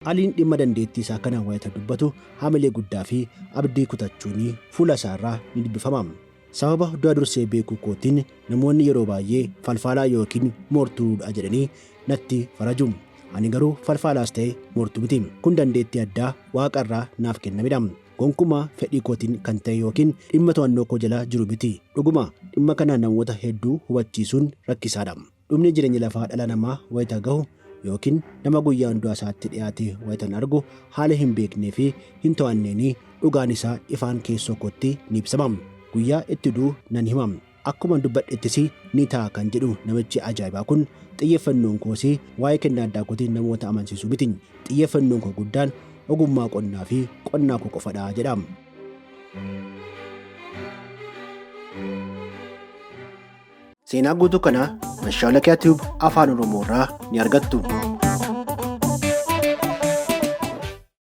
Aliin dhimma dandeettii isaa kana wayita dubbatu hamilee guddaa fi abdii kutachuun fuula isaarraa ni dubbifama. Sababa du'a dursee beekuu kootiin namoonni yeroo baay'ee falfaalaa yookiin moortuudha jedhanii natti faraju. Ani garuu falfaalaas ta'e moortuu miti. Kun dandeettii addaa waaqa irraa naaf kennamedha. Gonkumaa fedhii kootiin kan ta'e yookiin dhimma to'annoo koo jala jiru miti. Dhuguma dhimma kana namoota hedduu hubachiisuun rakkisaadha. Dhumni jireenya lafaa dhala namaa wayita gahu yookiin nama guyyaan du'a isaatti dhiyaate wayitan argu haala hin beeknee fi hin to'anneen dhugaan isaa ifaan keessoo kootti ni ibsama. Guyyaa itti du'u nan hima. Akkuma dubbadhettis ni ta'a kan jedhu namichi ajaa'ibaa kun xiyyeeffannoon koos waa'ee kennaa addaa kootiin namoota amansiisuu miti. Xiyyeeffannoon koo guddaan ogummaa qonnaa fi qonnaa koo qofadha jedha. Seenaa guutuu kanaa Mashaalakiyaa Tube Afaan Oromoo irraa ni argattu.